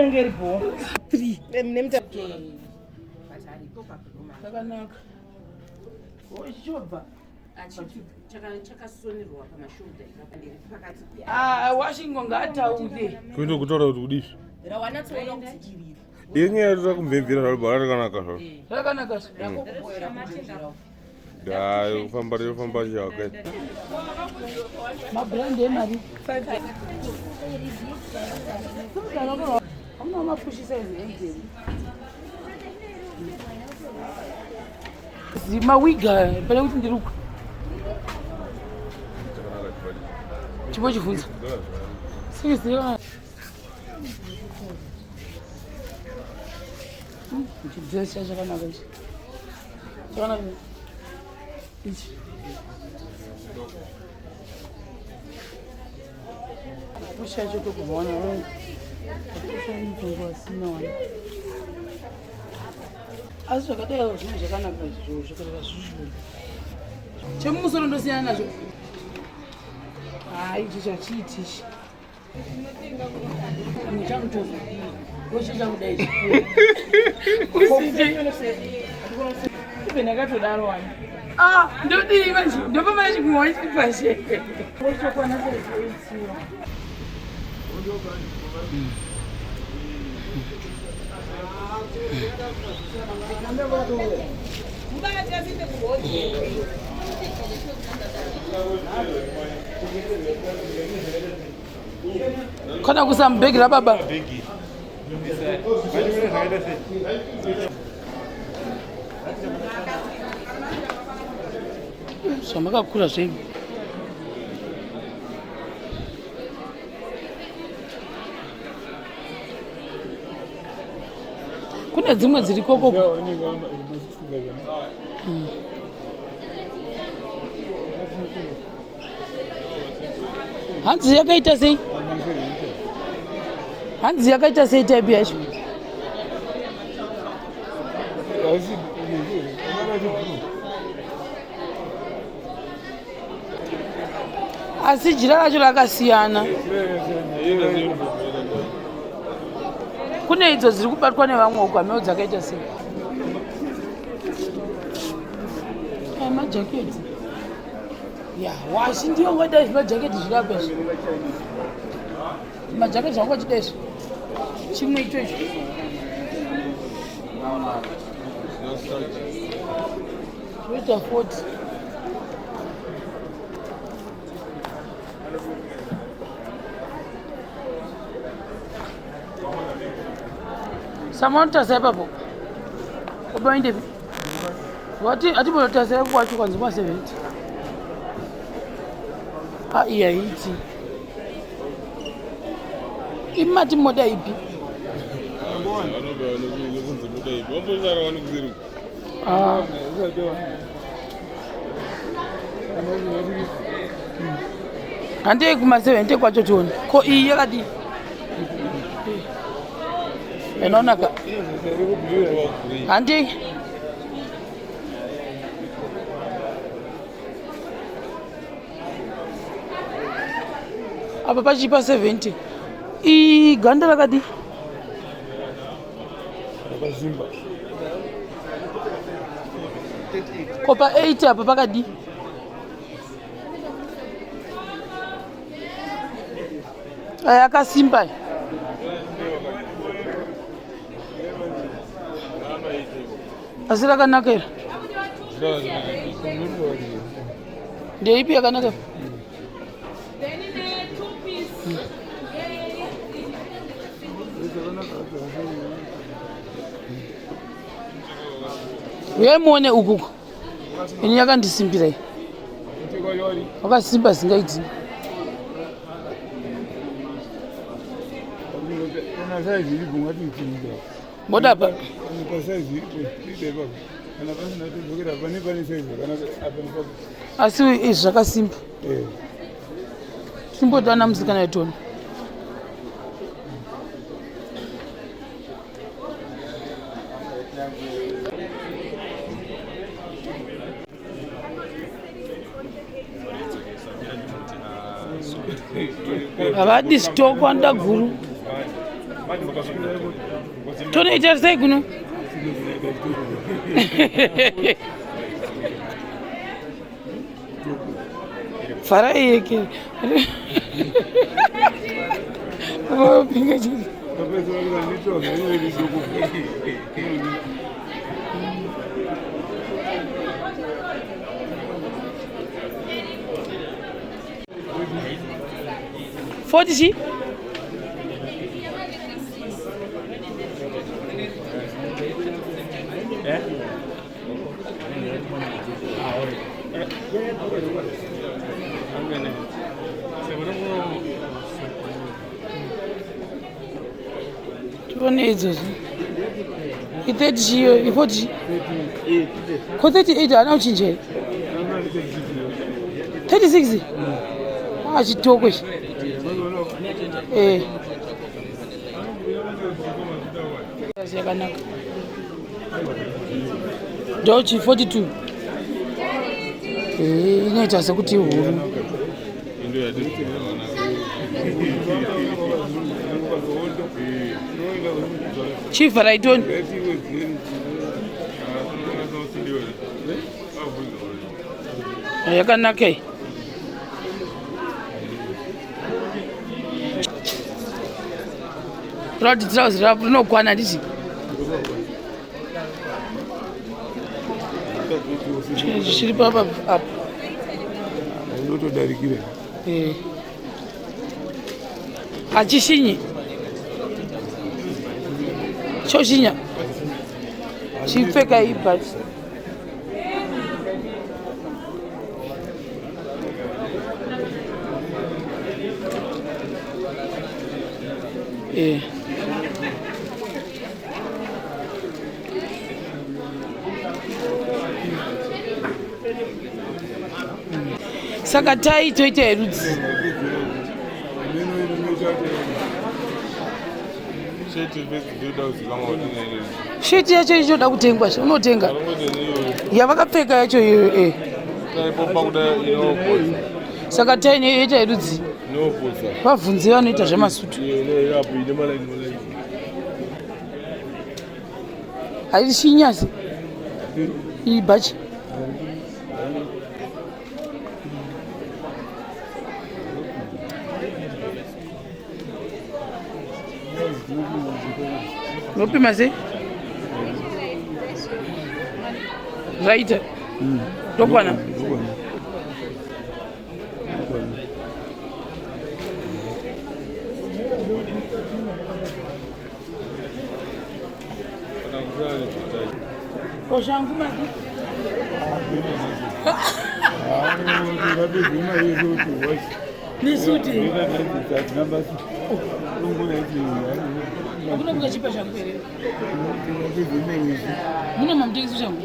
Inenge iri bho. 3. Mune Chakanaka. Chobva. Chakasonerwa pamashoulder ipapa pakati. Ah, Washington ngaataure. Kuenda kutaura kuti kudii? Rawanatsoona kutsikirira. Iye nyaya yatoda kumvemvera zvaro bhora rakanaka zvaro. Rakanaka zvaro. Da, yofamba yofamba chaka. Mabrand emari. Hamuna mapushi size 8. Mawiga pane kuti ndiri chipo chivhunza. Sisi. Chidress chakanaka ichi. Chakanaka ichi. Pusha yacho tokuona. Pusha mutongo asina wana. Asi zvakadai zvinhu zvakanaka izvo zvakanaka zvizvo. Chemumusoro ndosiyana nazvo. Hayi ichi chachiiti ichi. Ndakatodaro wani. Ah, ndodii manje? Ndopamana chigumwa chipashe. Kana kuisa mubhegi rababa. Zvamakakura zvenyu. Kune dzimwe dziri koko. Hanzi yakaita sei? Hanzi yakaita sei type yacho? Asi jira racho rakasiyana. Kune idzo dziri kubatwa nevamwe uko hameno dzakaita sei. Aya majaketi. Ya, washi ndiyo ngoita izvi majaketi zviri apa izvi. Majaketi zvangu achida izvi. Chimwe icho icho. Zvoita 40. Samantha ipapo. Ubaindepi? Wati atibonotasira kwacho kwanzi kwa 70. Ah, iya iti. Imati moda ipi? Ah. Handei kuma 70 kwacho tione. Ko iyi yakadii? Inonaka. Handei. Apa pachipa 70. Iyi ganda rakadii? Rakazimba. Ko pa 80 apa pakadii? Aya akasimba aya. Asi rakanaka iri. Ndeipi yakanaka? Uyai muone ukuko. Ini yakandisimbira iyi. Wakasimba zingaiti. Moda pa. Asi izvi zvakasimba. Simbodana musikana yetona. Havadi stock vanoda guru. Tonoita sei kuno? Farai yeke. Vopinga chii. Forty chi? Tione idzodzo. I30 chiyo, i40 chi? Ko 38 haana kuchinja here? 36? Ah, chitoko ichi. Eh. Yakanaka. Ndochi 42. Eh, inoita sekuti huru. Chivhara itoni. Yakanaka iyi. Rati trouse rapo rinokwana handiti? Chiri papa apa. Inotodarikira. Eh. Hachishinyi. Choshinya. Chipfeka iyi bhachi. Eh. Saka tai toita yerudzi. Sheti yacho ichoda kutengwa, unotenga yavakapfeka yacho iyoyo eh. Saka tai yoita yerudzi. Vabvunze vanoita zvemasutu. Haishinyasi iyi bhachi. Unopima sei? Zvaita. Ndokwana. Koshangu madi. Nesuti. Hakuna mukachipa shangu here? Muna mamutengesi shangu?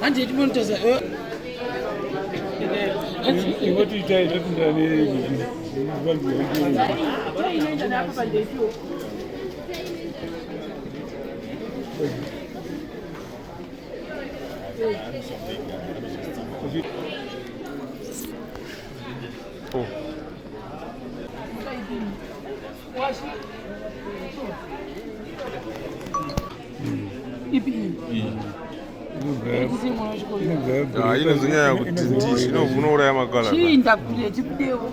Handi timonitaza. Ipi iyi? Inozonyanya kuti inouraya makala. Chiinda kure tibudewo.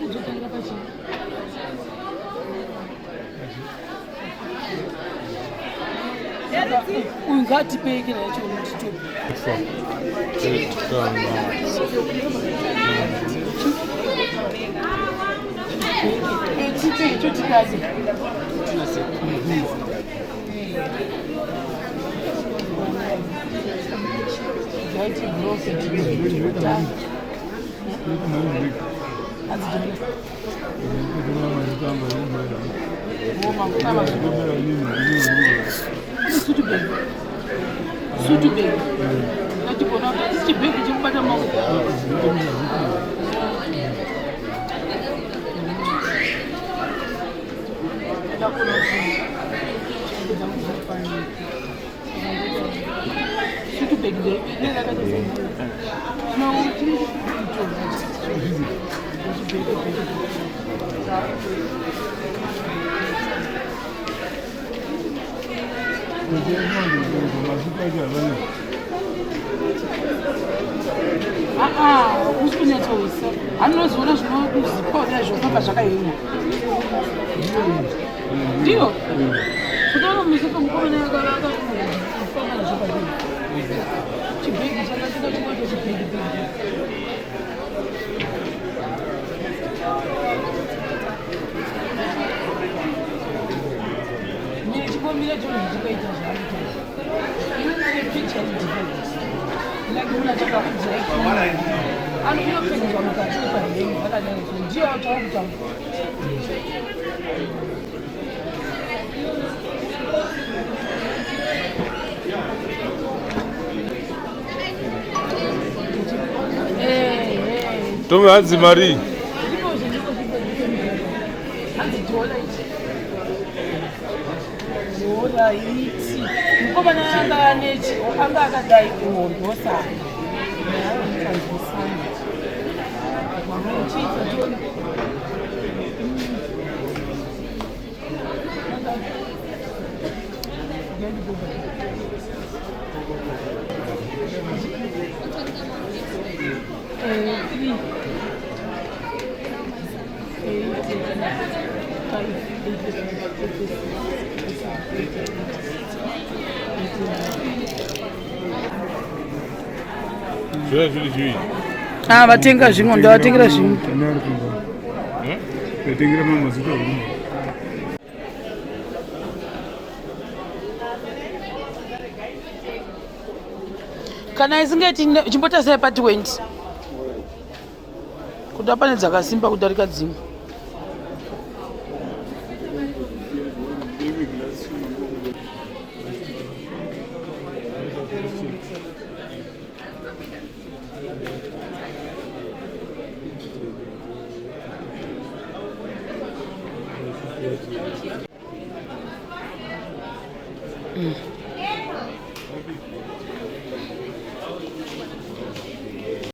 Dzotangira pachii. Uyu ngaatipei kera yacho unotitopi. Tipei chotikazi. Gaiti broke. Sutu bag. Sutu bag. Chibhegi chekubata maoko. Aa, usi kunyatsoisa anozoona zvinozipa kudai zvofamba zvakaema ndiyo kutoona musefa mukomana akafamba nazvo padii chibhegi chakatika chikoita chibhegi bhegi. Mire chikomira chinhu chikaita zvaanoita inonge picture iri different like munhu achakakudzira inopfekedzwa mukati pahembe zvakadai so ndiyo taura kutaura. Tome hanzi mari. Ndipo ndiko ndiko hanzi dhola ichi dhola iti mukomana anga anechi anga akadai ndosaka ndosana chiita tione. 3 8 5 8 8 6 8 8 Zvira zviri zviviri. Ah, vatenga zvimwe, ndavatengera zvimwe. Vatengera mamazuta humu. Kana isingeti chimbotasai pa 20 kuda pane dzakasimba kudarika dzimwe.